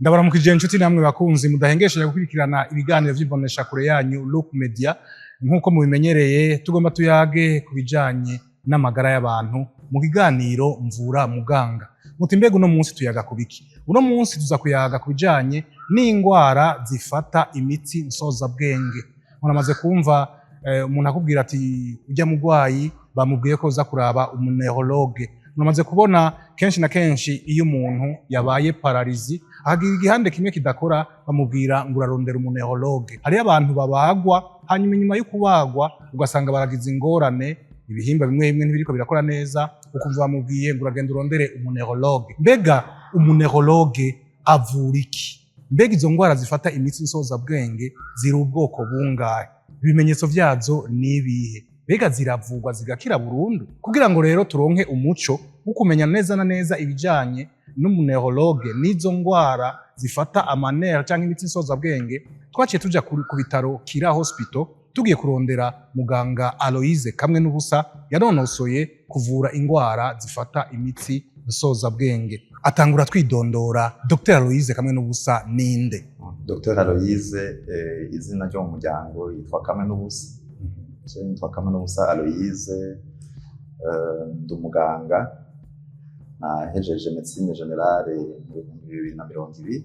Ndabaramukije inshuti namwe bakunzi mudahengeshanya gukurikirana ibiganiro vy'imboneshakure yanyu Look Media. Nk'uko mubimenyereye, tugomba tuyage ku bijanye n'amagara y'abantu mu kiganiro Mvura Muganga. Muti mbega uno munsi tuyaga ku biki? Uno munsi tuza kuyaga ku bijanye n'ingwara zifata imitsi nsozabwenge. Muramaze kumva umuntu akubwira ati ujya mugwayi bamubwiye ko uza kuraba umu neurologue. Muramaze kubona kenshi na kenshi iyo umuntu yabaye paralysé, akagira igihande kimwe kidakora, bamubwira ngo urarondera umu neurologue. Hariyo abantu babagwa, hanyuma inyuma yo kubagwa ugasanga baragize ingorane, ibihimba bimwe bimwe ntibiriko birakora neza, ukumva bamubwiye ngo uragenda urondere umu neurologue. Mbega umu neurologue avura iki? Mbega izo ngwara zifata imitsi nsozabwenge ziri ubwoko bungahe? Ibimenyetso vyazo ni ibihe? Mbega ziravurwa zigakira burundu? Kugira ngo rero turonke umuco wo kumenya neza na neza ibijanye n'umu neurologue n'izo ngwara zifata ama nerfs canke imitsi nsozabwenge, twaciye tuja ku bitaro Kira Hospital, tugiye kurondera muganga Aloise Kamwe n'Ubusa, yanonosoye kuvura ingwara zifata imitsi nsozabwenge. Atangura twidondora. Dr Aloise Kamwe n'Ubusa ninde? Dr Aloise, izina ryo mu muryango yitwa Kamwe n'Ubusa. Je nitwa Kamwe n'Ubusa Aloise, ndi umuganga, nahejeje médecine générale mu 2020.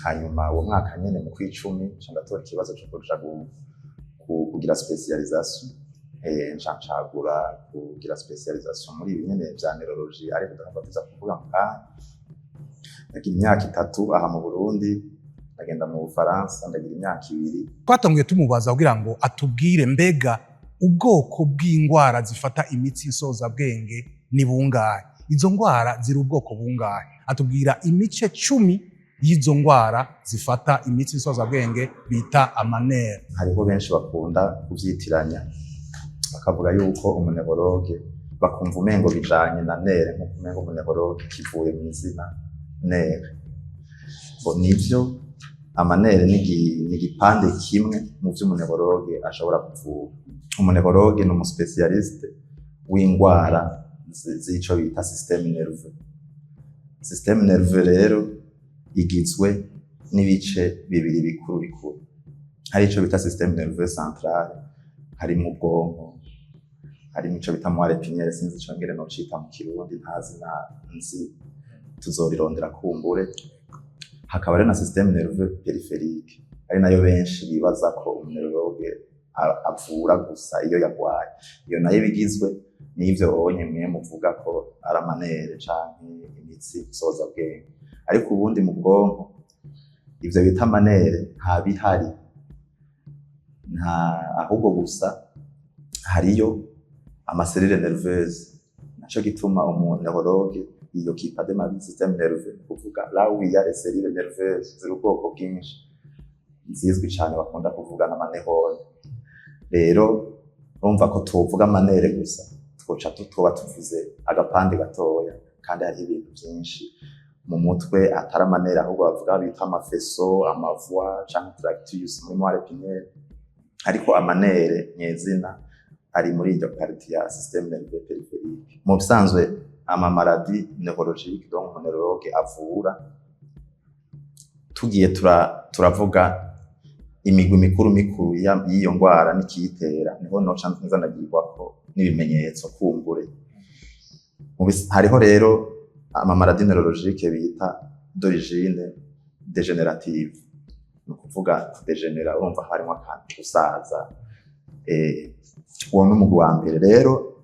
Hanyuma uwo mwaka nyene mu kw'icumi nca ndatora ikibazo co kuja kugira spécialisation, nca ncagura kugira spécialisation muri ibi nyene vya neurologie, ariko ndahava tuza kuvuga mu kanya. Ndagira imyaka 3 aha mu Burundi, ndagenda mu Bufaransa ndagira imyaka 2. Twatanguye tumubaza kugira ngo atubwire mbega ubwoko bw'ingwara zifata imitsi nsozabwenge ni bungahe, izo ngwara ziri ubwoko bungahe. Atubwira imice 10 y'izo ngwara zifata imitsi nsozabwenge bita ama nerfs. Hariho benshi bakunda kuvyitiranya, bakavuga yuko umu neurologue, bakumva umengo bijanye na nerf, nkuko umengo umu neurologue kivuye mu izina nerf. Bo nivyo, ama nerfs ni igipande kimwe mu vyo umu neurologue ashobora kuvura. Umu neurologue ni umu spécialiste w'ingwara z'ico bita système nerveux. Système nerveux rero igizwe n'ibice bibiri bikuru bikuru. Hari ico bita système nerveux central, harimwo ubwonko, harimo ico bita moelle épinière, sinzi ico ngere nocita mu Kirundi, ntazi na nzi, tuzorirondera kumbure. Hakaba rero na système nerveux périphérique, ari nayo benshi bibaza ko umu neurologue avura gusa iyo yagwaye. Iyo nayo ibigizwe n'ivyo onye mwe muvuga ko ari ama nerfs canke imitsi nsozabwenge. Ariko ubundi mu bwonko ivyo bita ama nerfs nta bihari, nta, ahubwo gusa hariyo ama cellules nerveuses. Naco gituma umu neurologue yiyoccupa de maladies système nerveux, ni kuvuga là où il y a les cellules nerveuses. Ziri ubwoko bwinshi, zizwi cane bakunda kuvuga n'ama neurones. Rero urumva ko tuvuga ama nerfs gusa, twoca tuba tuvuze agapande gatoya, kandi hariho ibintu vyinshi mu mutwe atari ama nerfs, ahubwo bavuga bita ama faisceaux, ama voies canke tractus muri moelle épinière. Ariko ama nerfs nyezina ari muri iryo partie ya système nerveux périphérique. Mu bisanzwe ama maladies neurologiques, donc umu neurologue avura, tugiye turavuga imigwi mikuru mikuru y'iyo ngwara n'ikiyitera, niho noca nza ndagirwako n'ibimenyetso kumbure. Hariho rero ama maladies neurologiques bita d'origine dégénérative, ni ukuvuga kudégénéra, urumva harimo akantu gusaza. Uwo ni umugwi wa mbere. Rero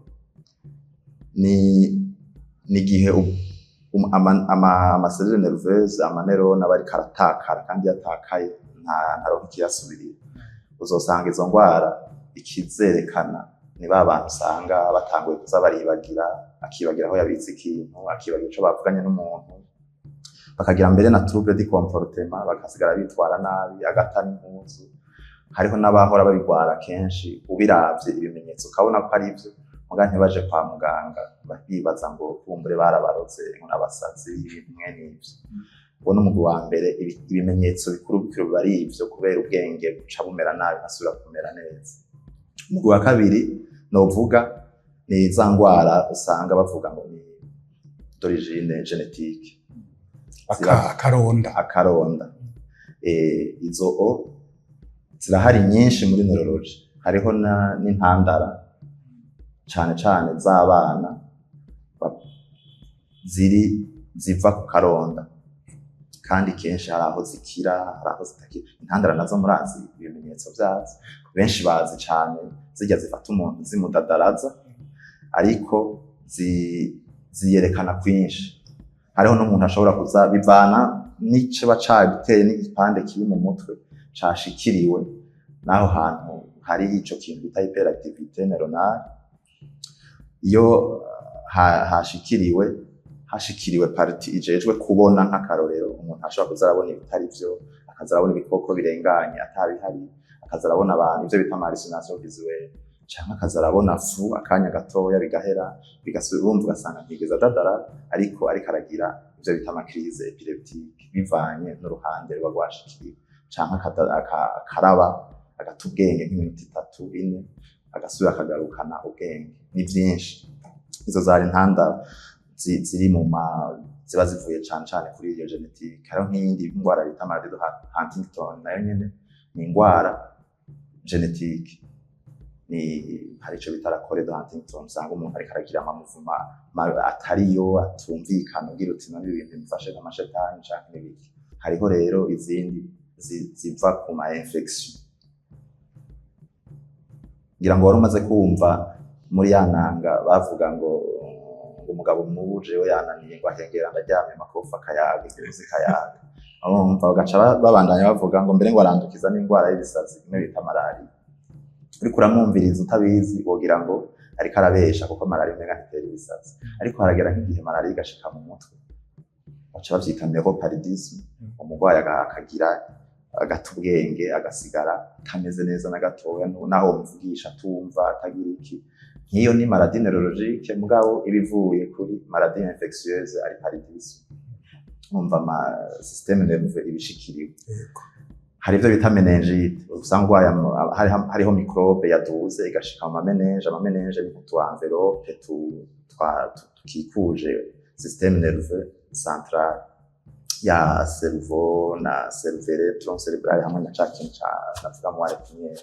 ni igihe ama cellules nerveuses, ama neurones aba ariko aratakara, kandi iyo atakaye ntaronka ikiyasubirira. Uzosanga izo ngwara ikizerekana ni ba bantu usanga batanguye kuza baribagira, akibagira aho yabitse ikintu, akibagira ico bavuganye n'umuntu, bakagira mbere na trouble du comportement, bagasigara bitwara nabi, agata n'impuzu. Hariho n'abahora babigwara kenshi, ubiravye ibimenyetso ukabona ko ari ivyo, muga ntibaje kwa muganga, bibaza ngo kumbure barabaroze, ngo n'abasazi, ibintu mwene ivyo. Uwo ni umugwi wa mbere. Ibimenyetso bikuru bikuru biba ari ivyo, kubera ubwenge buca bumera nabi, ntasubira kumera neza. Umugwi wa kabiri novuga ni za ngwara usanga bavuga ngo ni d'origine génétique. Akaronda. Akaronda. Izo zirahari nyinshi muri neurology. Hariho n'intandara cane cane z'abana ziri ziva ku karonda, kandi kenshi hari aho zikira, hari aho zitakira. Intandara nazo murazi ibimenyetso vyazo, benshi bazi cane zirya zifata umuntu zimudadaraza, ariko ziyerekana kwinshi. Hariho n'umuntu ashobora kuza bivana n'ikiba cabiteye n'igipande kiri mu mutwe cashikiriwe n'aho hantu hari ico kintu bita hyperactivité neuronale. Iyo hashikiriwe partie ijejwe kubona, nk'akarorero, umuntu ashobora kuza arabona ibitari vyo, akaza arabona ibikoko birenganye atabihari, akaza arabona abantu, ivyo bita hallucination visuelle, canke akaza arabona flou akanya gatoya, bigahera, bigasubira. Urumva, ugasanga ntigeze adadara, ariko aragira ivyo bita ama crises épileptiques, bivanye n'uruhande ruba rwashikiriwe, canke akaraba, agata ubwenge nk'iminota 3, 4, agasubira akagarukana ubwenge. Ni vyinshi. Izo zari intandaro ziri mu ma ziba zivuye cane cane kuri iyo génétique. Hariho nk'iyindi ndwara bita maladie de Huntington, nayo nyene ni indwara génétique. Ni hari ico bita la chorée de Huntington, usanga umuntu ariko aragira ama mouvements atariyo, atumvikana, ugira uti: "None ibi bintu bimufashe nk'amashetani canke n'ibiki?" Hariho rero izindi ziva ku ma infection. Ngira ngo wari umaze kumva muri ya nanga bavuga ngo umugabo mubu jewe yananiye, ngo ahengera ndaryamye, amakofa akayaga, impuzu ikayaga. Urumva, bagaca babandanya bavuga ngo mbere ngo arandukiza n'indwara y'ibisazi imwe bita malariya. Uriko uramwumviriza utabizi, wogira ngo ariko arabesha, kuko malariya umenga ntitera ibisazi, ariko haragera nk'igihe malariya igashika mu mutwe, baca bavyita neuropaludisme. Umurwayi akagira agata ubwenge, agasigara atameze neza na gatoya, naho umuvugisha atumva, atagira iki. Nk'iyo ni maladie neurologique, mugabo iba ivuye kuri maladie infectieuse, ari paludisme. Urumva, ama système nerveux ibishikiriwe. Hari ivyo bita méningite, usanga urwaye hariho microbe yaduze igashika mu ma méninges. Ama méninges ni nk'utu enveloppe tukikuje système nerveux central ya cerveau na cervelle, tronc cérébral, hamwe na ca kintu ca navuga moelle épinière.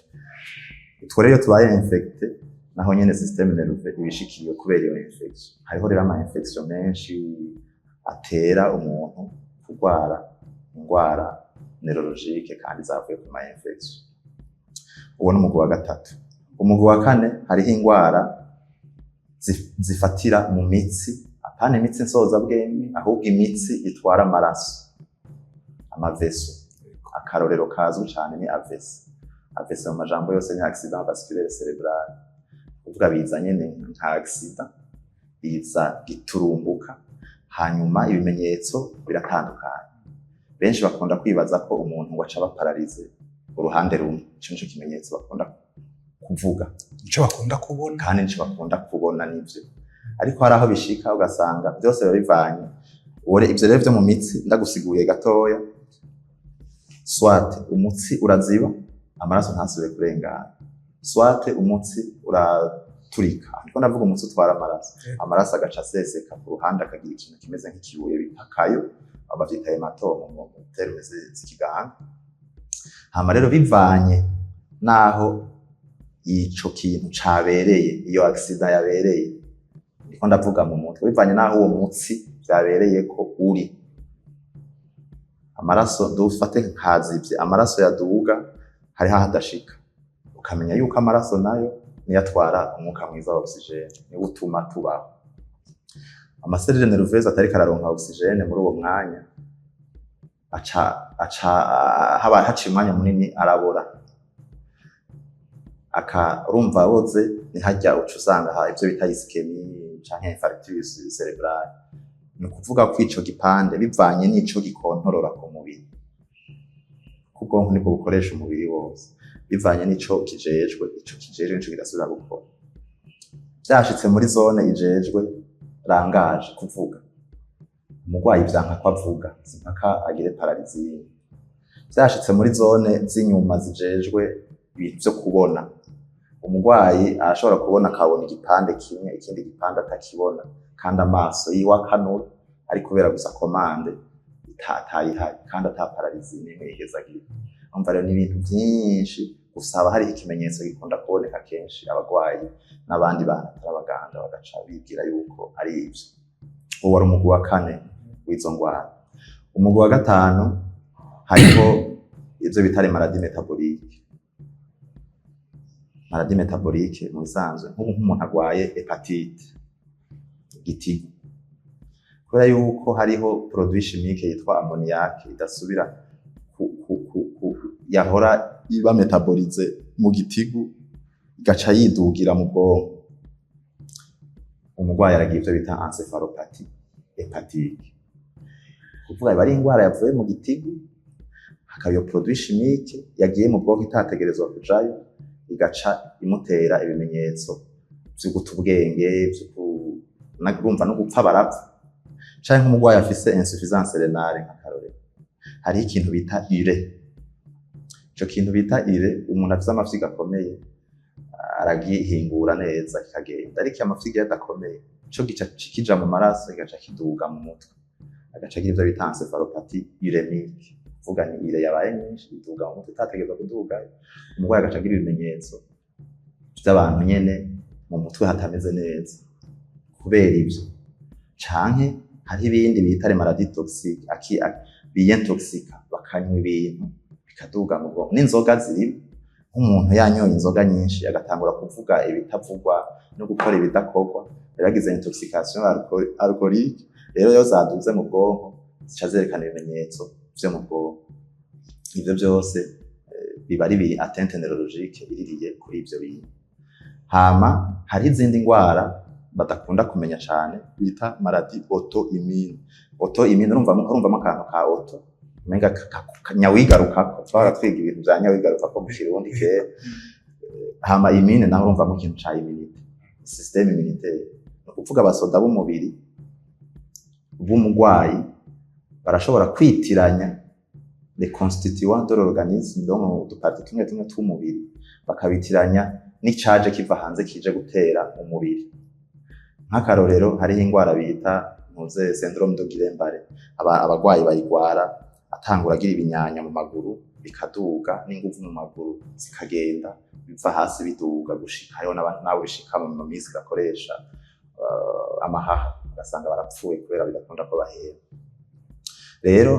Utwo rero iyo tubaye infecté, naho nyene système nerveux ibishikiriwe kubera iyo infection. Hariho rero ama infection menshi atera umuntu kurwara ingwara neurologique kandi zavuye ku ma infection. Uwo ni umugwi wa gatatu. Umugwi wa kane, hariho ingwara zifatira mu mitsi, apana imitsi nsozabwenge, ahubwo imitsi itwara amaraso, ama vaisseaux. Akarorero kazwi cane ni AVC. AVC mu majambo yose ni accident vasculaire cérébral, kuvuga biza nyene nka accident, biza giturumbuka. Hanyuma ibimenyetso biratandukanye. Benshi bakunda kwibaza ko umuntu ngo aca aba paralysé uruhande rumwe, ico nico kimenyetso bakunda kuvuga. Nico bakunda kubona. Kandi nico bakunda kubona, nivyo, ariko hari aho bishika ugasanga byose biba bivanye. Ivyo rero vyo mu mitsi ndagusiguriye gatoya: soit umutsi uraziba, amaraso ntasubire kurengana, soit umutsi uraturika. Ndiko ndavuga umutsi utwara amaraso. Amaraso agaca aseseka ku ruhande, akagira ikintu kimeze nk'ikibuye bita caillot, bavyita hématome mu termes z'ikiganga. Hama rero bivanye naho ico kintu cabereye, iyo accident yabereye, ndiko ndavuga mu mutwe, bivanye naho uwo mutsi vyabereye ko uri, amaraso dufate nkazivye, amaraso yaduga hariho aho adashika. Ukamenya yuko amaraso nayo niyo atwara umwuka mwiza wa oxygène, niwo utuma tubaho. Ama cellules nerveuses atariko araronka oxygène muri uwo mwanya, aca haba haciye umwanya munini, arabora. Aka urumva aboze, ntihajya uca usanga ivyo bita ischémie canke infarctus cérébral. Ni ukuvuga ko ico gipande, bivanye n'ico gikontorora ku mubiri, kuko ubwonko nibwo bukoresha umubiri wose, bivanye n'ico kijejwe, ico kijejwe nico kidasubira gukora. Vyashitse muri zone ijejwe langage, kuvuga, umurwayi vyanka ko avuga, simpaka agire paralysie. Vyashitse muri zone z'inyuma zijejwe ibintu vyo kubona, umurwayi arashobora kubona, akabona igipande kimwe, ikindi gipande atakibona, kandi amaso yiwe akanura, ari kubera gusa commande atayihari kandi ata paralysie n'imwe yigeze agira. Umva rero, ni ibintu byinshi, gusa haba hariho ikimenyetso gikunda kuboneka kenshi, abagwayi n'abandi bantu atari abaganga bagaca bibwira yuko ari ivyo. Uwo wari umugwi wa kane w'izo ngwara. Umugwi wa gatanu, hariho ivyo bita les maladies métaboliques. Maladie métabolique mu bisanzwe, nk'ubu nk'umuntu agwaye hépatite, igitigu, kubera yuko hariho produit chimique yitwa ammoniac idasubira ku yahora iba métabolisée mu gitigu, igaca yidugira mu bwonko, umurwayi aragira ivyo bita encéphalopathie hépatique. Kuvuga iba ari ingwara yavuye mu gitigu, hakaba iyo produit chimique yagiye mu bwonko itategerezwa kujayo, igaca imutera ibimenyetso vyo guta ubwenge, vyo urumva no gupfa barapfa. Canke nk'umurwayi afise insuffisance rénale, nk'akarorero, hariho ikintu bita urée. Ico kintu bita urée, umuntu afise amafyigo akomeye aragihingura neza kikagenda, ariko iyo amafyigo iyo adakomeye, ico gica kija mu maraso, kigaca kiduga mu mutwe, agaca agira ivyo bita encéphalopathie urémique. Kuvuga ni urée yabaye nyinshi, iduga mu mutwe itategerezwa kudugayo, umurwayi agaca agira ibimenyetso vy'abantu nyene mu mutwe hatameze neza kubera ivyo. Canke hariho ibindi bita les maladies toxiques, biyintoxika, bakanywa ibintu bikaduga mu bwonko, n'inzoga zirimo. Nk'umuntu yanyoye inzoga nyinshi agatangura kuvuga ibitavugwa no gukora ibidakorwa, yagize intoxication alcoolique. Rero iyo zaduze mu bwonko, zica zerekana ibimenyetso vyo mu bwonko. Ivyo byose biba ari atteinte neurologique iririye kuri ivyo bintu. Hama hari izindi ndwara badakunda kumenya cane bita maladie auto-immune. Auto-immune, urumvamo akantu ka auto, umenga nyawigarukako. Twahora twiga ibintu vya nyawigarukako mu Kirundi kera. Hama immune naho urumvamo ikintu ca immunité, système immunitaire. Ni ukuvuga abasoda b'umubiri b'umurwayi barashobora kwitiranya les constituants de l'organisme, donc udu parties tumwe tumwe tw'umubiri, bakabitiranya n'icaje kiva hanze kije gutera umubiri. Nk'akarorero, hariho ingwara bita ntuze syndrome de Guillain-Barré. Abagwayi bayigwara atangura agira ibinyanya mu maguru, bikaduga n'inguvu mu maguru zikagenda, biva hasi biduga gushika hariho n'abo bishika mu minsi gakoresha amahaha, ugasanga barapfuye kubera bidakunda ko bahera. Rero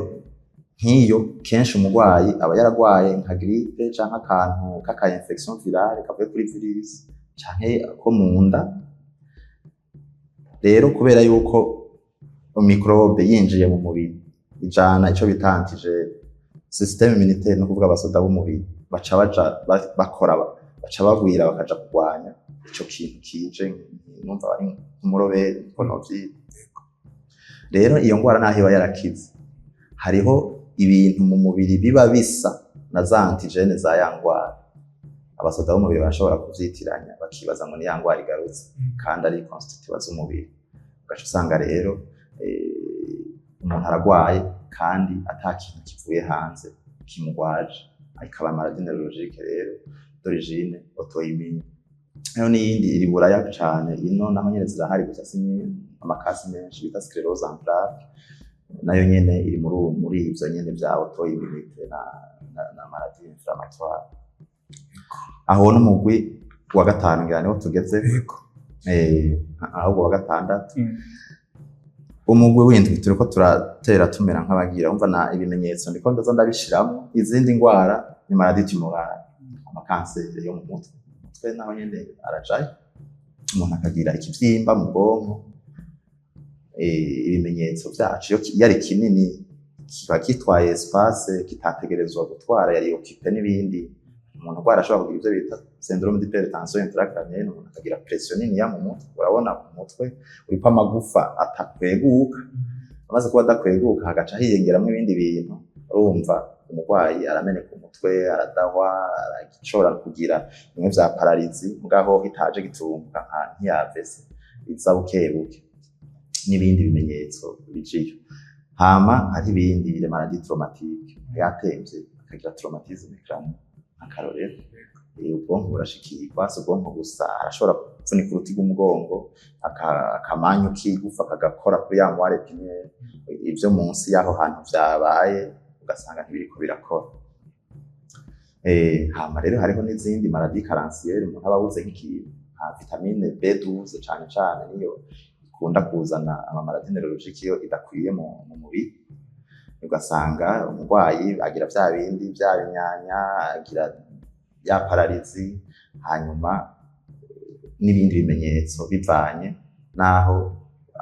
nk'iyo kenshi umurwayi aba yaragwaye nka grippe canke akantu k'aka infection virale kavuye kuri virus canke ko mu nda, rero kubera yuko microbe yinjiye mu mubiri ijana ico bita antigène, système immunitaire, no kuvuga abasoda b'umubiri, baca baja bakora, baca bagwira, bakaja kurwanya ico kintu kije. Numva bari nk'umuroberi, niko novyita. Rero iyo ngwara naho iba yarakize, hariho ibintu mu mubiri biba bisa na za antigènes za ya ngwara, abasoda b'umubiri barashobora kuvyitiranya, bakibaza ngo ni ya ngwara igarutse kandi ari constituants z'umubiri. Ugaca usanga rero umuntu aragwaye kandi ata kintu kivuye hanze kimugwaje, ikaba maladie neurologique rero d'origine auto-immune. Hariho n'iyindi iri buraya cane, ino naho nyene zirahari, gusa si ama cas menshi, bita sclérose en plaques. Nayo nyene iri muri ivyo nyene vya auto-immunité na maladie inflammatoire. Aho n'umugwi wa gatanu ngira niho tugeze. Yego. Ahubwo wa gatandatu. Umugwi w'indwi, turiko turatera tumera nk'abagira umva na ibimenyetso, ndiko ndaza ndabishiramwo. Izindi ngwara ni maladie tumorale, amakanseri yo mu mutwe. Umutwe naho nyene arajayo, umuntu akagira ikivyimba mu bwonko. Ibimenyetso vyacu iyo ari kinini, kiba kitwaye espace kitategerezwa gutwara, yari occupé n'ibindi. Umuntu urwara ashobora kugira ivyo bita syndrome d'hypertension intracrânienne, umuntu akagira pression niniya mu mutwe. Urabona mu mutwe uriko amagufa atakweguka, amaze kuba adakweguka hagaca hiyongeramwo ibindi bintu. Urumva umurwayi arameneka umutwe, aradahwa, arashobora kugira bimwe vya paralysie, mugaho itaje giturumbuka nka nk'iyavese, iza buke buke n'ibindi bimenyetso bijiyo. Hama hari ibindi les maladies traumatiques, yatemvye akagira traumatisme crânien, akarorero. Ubwonko burashikirwa, si ubwonko gusa, arashobora kuvunika uruti rw'umugongo, akamanyu k'igufa kagakora kuri ya moelle épinière, ivyo munsi y'aho hantu vyabaye ugasanga ntibiriko birakora. Hama rero hariho n'izindi maladies carentielles, umuntu aba abuze nk'ikintu nka vitamine B12 cane cane, niyo ikunda kuzana ama maladies neurologiques iyo idakwiye mu mubiri, ugasanga umurwayi agira vya bindi vya binyanya, agira ya paralysie, hanyuma n'ibindi bimenyetso bivanye n'aho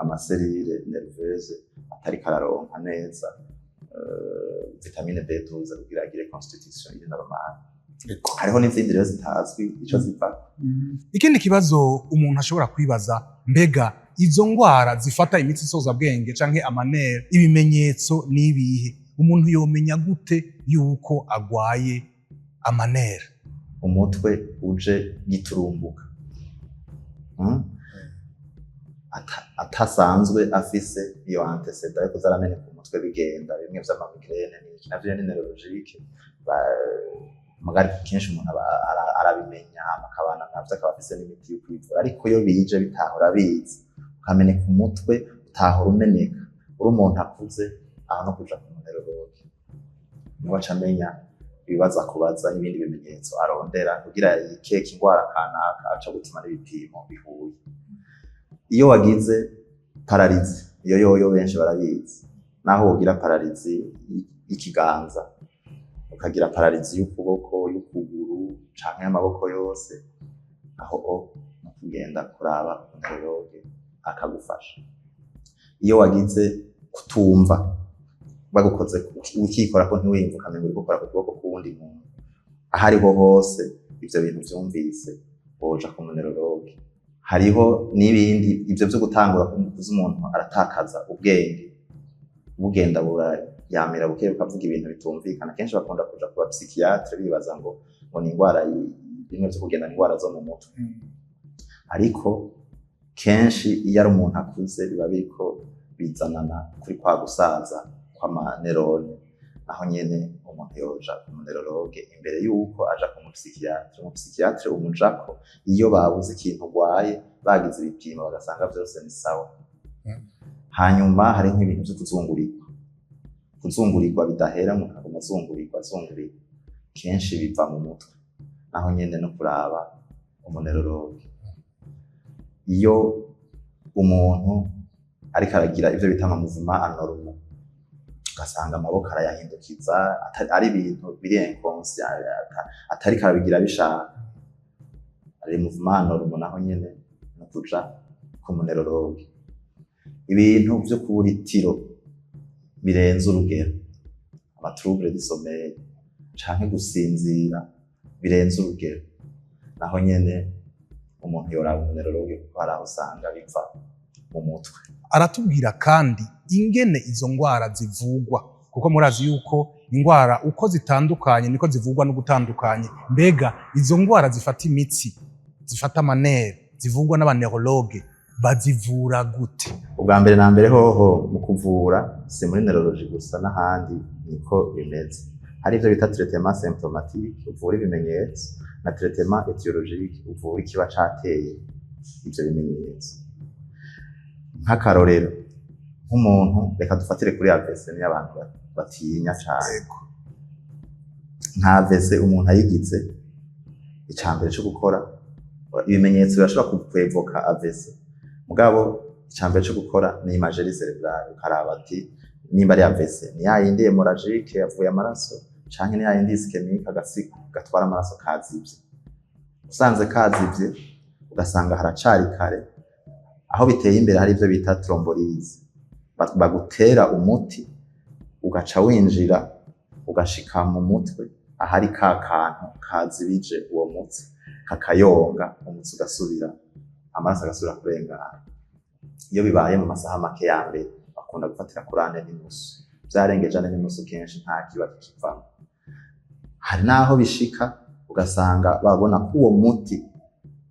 ama cellules nerveuses atariko araronka neza vitamine B12 kugira agire constitution iri normale. Hariho n'izindi rero zitazwi ico zivako. Ikindi kibazo umuntu ashobora kwibaza, mbega izo ngwara zifata imitsi isozabwenge canke ama nerfs, ibimenyetso ni ibihe? Umuntu yomenya gute yuko agwaye ama nerfs? Umutwe uje giturumbuka, Atasanzwe afise iyo antécédent yo kuza arameneka umutwe bigenda bimwe vy'ama migraines n'iki, navyo ni neurologique. Mugari kenshi umuntu aba arabimenya hama akabana navyo, akaba afise n'imiti yo kwivura. Ariko iyo bije bitahora biza, ukameneka umutwe utahora umeneka uri umuntu akuze, aho no kuja ku mu neurologue, niwe aca amenya ibibazo akubaza n'ibindi bimenyetso arondera kugira yikeke ingwara kanaka, aca gutuma n'ibipimo bihuye. Iyo wagize paralysie, iyo yoyo benshi barabizi, naho wogira paralysie y'ikiganza, ukagira paralysie y'ukuboko, y'ukuguru canke y'amaboko yose, aho o no kugenda kuraba neurologue akagufasha. Iyo wagize kutumva, bagukoze ukikora ko ntiwiyumva, ukamenga uriko ukora ku kuboko k'uwundi muntu, aho ariho hose ivyo bintu vyumvise, woja ku mu neurologue. Hariho n'ibindi, ivyo vyo gutangura kuza umuntu aratakaza ubwenge, bugenda burayamira buke, bukavuga ibintu bitumvikana. Kenshi bakunda kuja ku ba psychiatre bibaza ngo ni ingwara bimwe vyo kugendana ingwara zo mu mutwe, ariko kenshi iyo ari umuntu akuze biba biriko bizanana kuri kwa gusaza kw'ama neurones. Naho nyene umuntu yoja ku mu neurologue imbere yuko aja ku mu psychiatre. Umu psychiatre umujako iyo babuze ikintu urwaye, bagize ibipimo bagasanga vyose ni sawa. Hanyuma hari nk'ibintu vyo kuzungurirwa, kuzungurirwa bidahera, umuntu akaguma azungurirwa azungurirwa, kenshi biva mu mutwe, naho nyene no kuraba umu neurologue. Iyo umuntu ariko aragira ivyo bita ama mouvements anormaux, ugasanga amaboko arayahindukiza, ari ibintu biri inconscient, atariko arabigira bishaka, ari mouvement anormaux, naho nyene no kuja ku mu neurologue. Ibintu vyo kubura itiro birenze urugero, ama troubles du sommeil, canke gusinzira birenze urugero, naho nyene umuntu yoraba umu neurologue, kuko hari aho usanga biva mu mutwe. Aratubwira kandi ingene izo ngwara zivugwa, kuko murazi yuko ingwara uko zitandukanye niko zivugwa no gutandukanye. Mbega izo ngwara zifata imitsi, zifata ama nerfs, zivugwa n'aba neurologues, bazivura gute? Ubwa mbere na mbere hoho mu kuvura, si muri neurologie gusa, n'ahandi niko bimeze, hari ivyo bita traitement symptomatique, uvura ibimenyetso, na traitement étiologique, uvura ikiba cateye ivyo bimenyetso. Nk'akarorero, nk'umuntu, reka dufatire kuri AVC, niyo abantu batinya cane. Nka AVC umuntu ayigize, icambere co gukora, ibimenyetso birashobora kwevoka AVC, mugabo icambere co gukora ni imagerie cérébrale, ukaraba ati nimba ari AVC ni ya yindi hémorragique yavuye amaraso, canke ni ya yindi ischémique, agatsi gatwara amaraso kazivye. Usanze kazivye, ugasanga haracari kare, aho biteye imbere hari ivyo bita thrombolyse, bagutera umuti ugaca winjira ugashika mu mutwe ahari ka kantu kazibije uwo mutsi, kakayonga, umutsi ugasubira, amaraso agasubira kurengana. Iyo bibaye mu masaha make ya mbere, bakunda gufatira kuri 4:30, vyarengeje 4:30 kenshi nta kiba kikivamwo. Hari n'aho bishika ugasanga babona ko uwo muti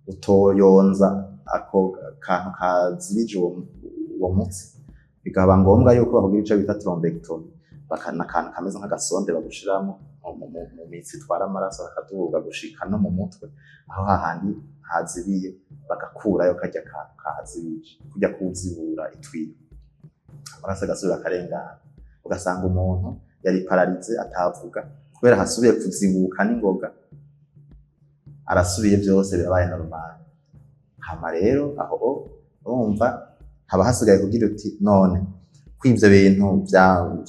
utoyonza ako kantu kazibije uwo mutsi, bikaba ngombwa yuko bakubwira ico bita thrombectomie, bakana akantu kameze nk'agasonde bagushiramo mu mitsi itwara amaraso, bakaduga gushika no mu mutwe aho hahandi Hazibiye, bagakurayo karya kantu kahazibije, kujya kuzibura itwiyo, amaraso agasubira akarengana, ugasanga umuntu yari paralysé, atavuga, kubera hasubiye kuzibuka n'ingoga, arasubiye, byose birabaye normal. Hama rero aho urumva haba hasigaye kugira uti: none ko ivyo bintu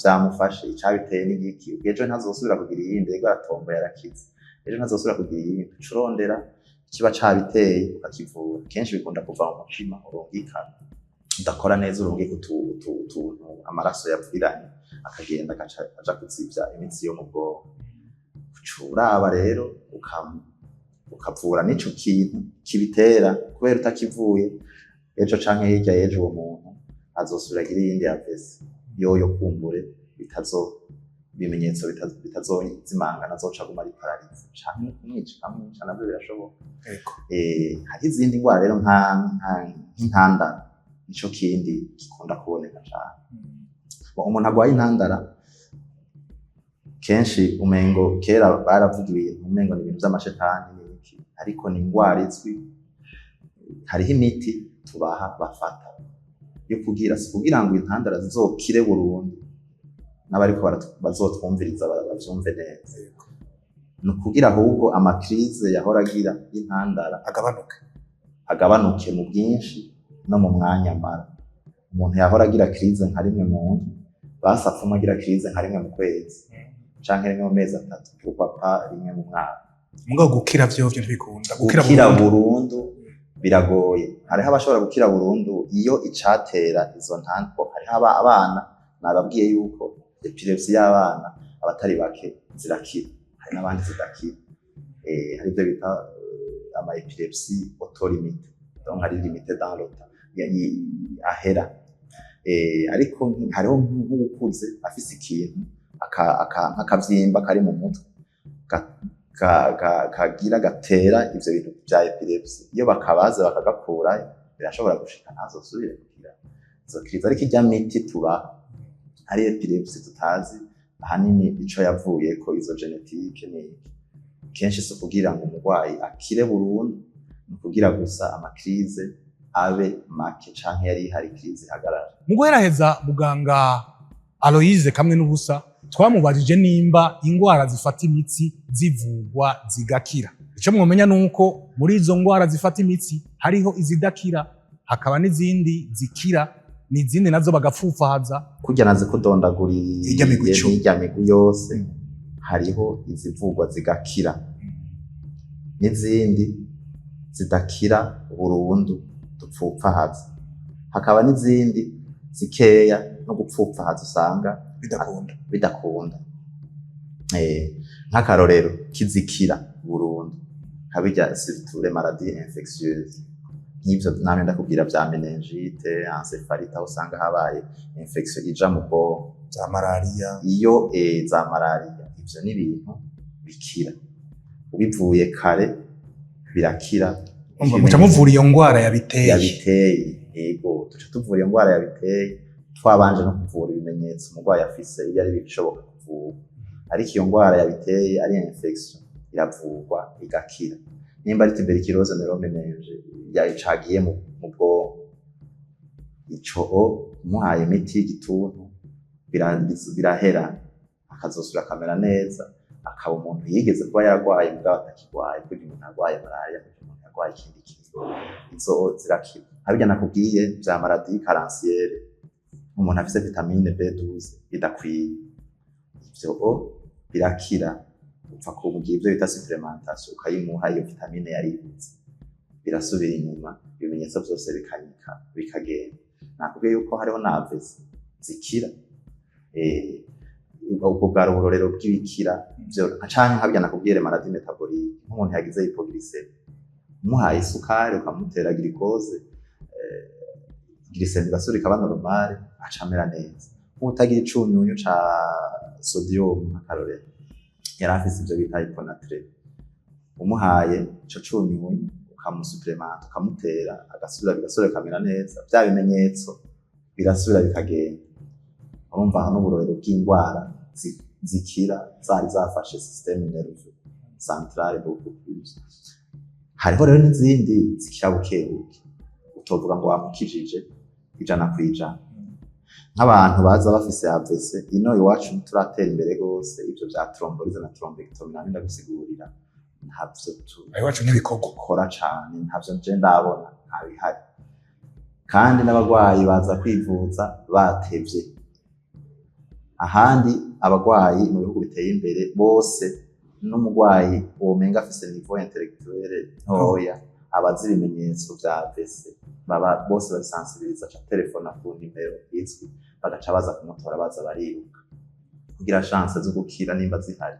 vyamufashe, icabiteye n'igiki? Ejo ntazosubira kugira iyindi? Ego, aratomboye, arakize, ejo ntazosubira kugira iyindi? Uca urondera ikiba cabiteye, ukakivura. Kenshi bikunda kuva mu mutima, urungika udakora neza, urungika utuntu amaraso yavuriranye, akagenda agaca aja kuzivya imitsi yo mu bwonko. Uca uraba rero ukavura n'ico kintu kibitera, kubera utakivuye, ejo canke hirya y'ejo uwo muntu azosubira agira iyindi AVC yoyo, kumbure bitazo ibimenyetso bitazozimangana, azoca aguma ari paralysé, canke no kumwica, akamwica, navyo birashoboka. Hari izindi ndwara rero nk'intandara, nico kindi gikunda kuboneka cane. Bon, umuntu agwaye intandara kenshi umengo kera baravuga ibintu umengo ni ibintu vy'amashetani n'ibiki, ariko ni ingwara izwi. Hariho imiti tubaha bafata yo kugira, si kugira ngo intandara zizokire burundu, n'abariko bazotwumviriza bavyumve neza, ni ukugira ahubwo ama crises yahora agira y'intandara agabanuke. Agabanuke mu bwinshi no mu mwanya amara. Umuntu yahora agira crise nka rimwe mu ndwi, basi apfuma agira crise nka rimwe mu kwezi canke rimwe mu mezi 3, pourquoi pas rimwe mu mwaka. Mugabo gukira vyovyo ntibikunda gukira. Gukira burundu. Burundu biragoye. Hariho abashobora gukira burundu iyo icatera izo ntandaro. Hariho abana, nababwiye yuko épilepsie y'abana abatari bake zirakira, hari n'abandi zidakira. Hari ibyo bita ama épilepsie autolimitées, donc ari limité dans le temps, ahera. Ariko hariho nk'uwukuze afise ikintu nk'akavyimba kari mu mutwe kagira gatera ivyo bintu vya épilepsie, iyo bakabaza bakagakurayo, birashobora gushika ntazosubire kugira izo crises. Ariko irya miti tubaha, ari épilepsie tutazi ahanini ico yavuyeko, izo génétique ni iki, kenshi si ukugira ngo umurwayi akire burundu, ni ukugira gusa ama crises abe make, canke yari ihari crise ihagarara. Mu guheraheza, muganga Aloise kamwe n'ubusa, twamubajije nimba ingwara zifata imitsi zivugwa zigakira. Ico mwomenya nuko muri izo ngwara zifata imitsi hariho izidakira, hakaba n'izindi zikira, n'izindi nazo bagapfupfahaza. Kurya naze kudondaguriye Irya migwi 10. N'irya migwi yose, hariho izivugwa zigakira n'izindi zidakira burundu dupfupfahaza, hakaba n'izindi zikeya no gupfupfahaza usanga bidakunda. Bidakunda. Nk'akarorero kizikira burundu nka birya, surtout les maladies infectieuses, nk'ivyo namwe ndakubwira vya méningite, encéphalite, aho usanga habaye infection ija mu bwonko. Za malariya. Iyo za malariya, ivyo ni ibintu bikira ubivuye kare, birakira. Umva, muca muvura iyo ngwara yabiteye. Yabiteye, yego, tuca tuvura iyo ngwara yabiteye, twabanje no kuvura ibimenyetso umurwayi afise, iyo ari bishoboka kuvurwa. Ariko iyo ngwara yabiteye ari infection, iravurwa igakira. Nimba ari tuberculose neuroméningée yacagiye mu bwonko, ico umuhaye imiti y'igituntu birahera, akazosubira akamera neza, akaba umuntu yigeze kuba yaragwaye mugabo atakigwaye, kugira umuntu arwaye malariya, kugira umuntu yarwaye ikindi kintu, izo zirakira. Habirya nakubwiye vya maladie carentielle, umuntu afise vitamine B12 idakwiye, ivyo birakira, upfa kumubwira ivyo bita supplémentation, ukayimuha iyo vitamine yaribuze, birasubira inyuma, ibimenyetso vyose bikanyika bikagenda. Nakubwiye yuko hariho na AVC zikira. Ubwo bwari uburorero bw'ibikira vyo, canke nkabya nakubwiye maladie métabolique, nk'umuntu yagize hypoglycémie, umuhaye isukari, ukamutera glucose, glycémie igasubira ikaba normale, aca amera neza. Nk'utagira icunyunyu ca sodium, nk'akarorero, yari afise ivyo bita hyponatrémie, umuhaye ico cunyunyu, ukamusupplémenta, ukamutera, agasubira, bigasubira bikamera neza, vya bimenyetso birasubira bikagenda. Urumva aha n'uburorero bw'indwara zikira zari zafashe système nerveux central beaucoup plus. Hariho rero n'izindi zikira bukebuke, utovuga ngo wamukijije 100%. Nk'abantu baza bafise AVC, ino iwacu ntituratera imbere gose, ivyo vya thrombolyse na thrombectomie namwe ndagusigurira, ntavyo Iwacu n'ibikorwa. Dukora cane, ntavyo nje ndabona, ntabihari. Kandi n'abagwayi baza kwivuza batevye. Ahandi abagwayi mu bihugu biteye imbere bose, n'umugwayi womenga afise niveau intellectuelle ntoya, abazi ibimenyetso vya AVC, baba bose babisensibiliza, aca telefona ku nimero izwi, bagaca baza kumutora, baza bariruka kugira chance zo gukira nimba zihari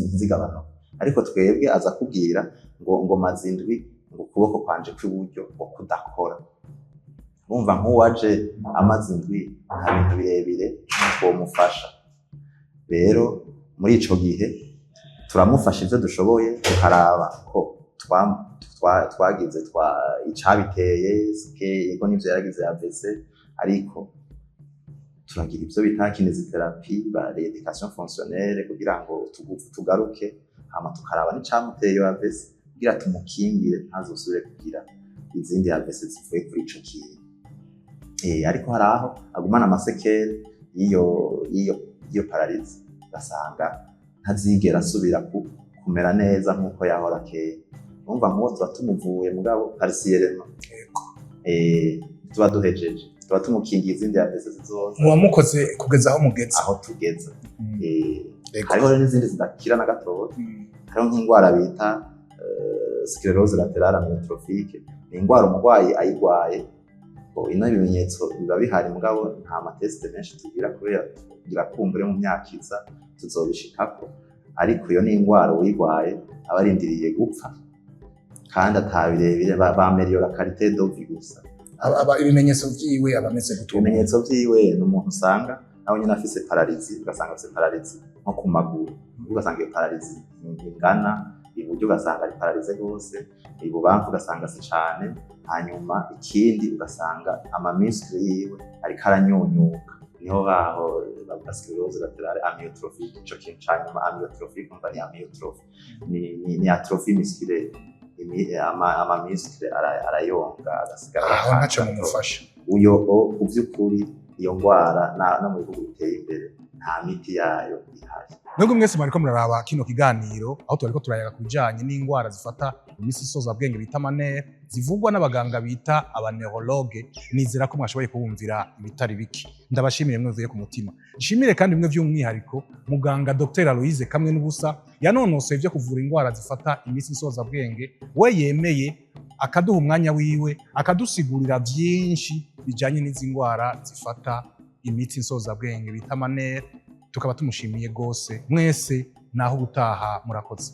ntizigabanuke. Ariko twebwe aza kubwira ngo maze indwi ngo ukuboko kwanje kw'iburyo ngo kudakora. Urumva nk'uwaje amaze indwi, nta bintu birebire twomufasha. Rero muri ico gihe turamufasha ivyo dushoboye, tukaraba ko twagize icabiteye ske yego nivyo yaragize AVC, ariko turagira ivyo bita kinésithérapie, ba rééducation fonctionnelle, kugira ngo utuguvu tugaruke, hama tukaraba n'icamuteye iyo AVC kugira tumukingire ntazosubire kugira izindi AVC zivuye kuri ico kintu. Ariko hari aho agumana ama séquelles y'iyo paralysie, ugasanga ntazigera asubira kumera neza nk'uko yahora kera. Urumva nk'uwo tuba tumuvuye mugabo partiellement. Tuba duhejeje, tuba tumukingiye izindi AVC zizoza. Muba mukoze kugeza aho mugeze. Aho tugeze. Hariho rero n'izindi zidakira na gatoya. Hariho nk'indwara bita sclérose latérale amyotrophique. Ni indwara umurwayi ayigwaye, ino ibimenyetso biba bihari, mugabo nta ma tests menshi tugira kubera tugira kumbure mu myaka iza tuzobishikako. Ariko iyo ni indwara uyigwaye aba arindiriye gupfa, kandi ata birebire baméliora qualité de vie gusa. Ibimenyetso vyiwe aba ameze gute? Ibimenyetso vyiwe ni umuntu usanga nawe nyine afise paralysie, ugasanga afise paralysie nko ku maguru, ugasanga iyo paralysie ingana iburyo, ugasanga ari paralysé gose, ibubamfu ugasanga si cane. Hanyuma ikindi, ugasanga ama muscles yiwe ariko aranyunyuka. Niho baho bavuga sclérose latérale amyotrophique. Ico kintu ca nyuma amyotrophique, umva ni amyotrophie, ni atrophie musculaire. Ama muscles arayonga, agasigara Aho ntaco gato. mumufasha? Uyo ku vy'ukuri iyo ngwara no mu bihugu biteye imbere nta miti yayo ihari. Mwebwe mwese mwariko muraraba kino kiganiro, aho twariko turayaga ku bijanye n'ingwara zifata imitsi isozabwenge bita ama nerfs, zivugwa n'abaganga bita aba neurologues, nizera ko mwashoboye kubumvira ibitari bike. Ndabashimire mwe ku mutima. Nshimire kandi bimwe by'umwihariko muganga Dr Aloise Kamwe n'ubusa, yanonosoye ibyo kuvura ingwara zifata imitsi isozabwenge. We yemeye akaduha umwanya wiwe, akadusigurira byinshi bijanye n'izi ngwara zifata imitsi nsozabwenge bita ama nerfs. Tukaba tumushimiye gose. Mwese naho ubutaha, murakoze.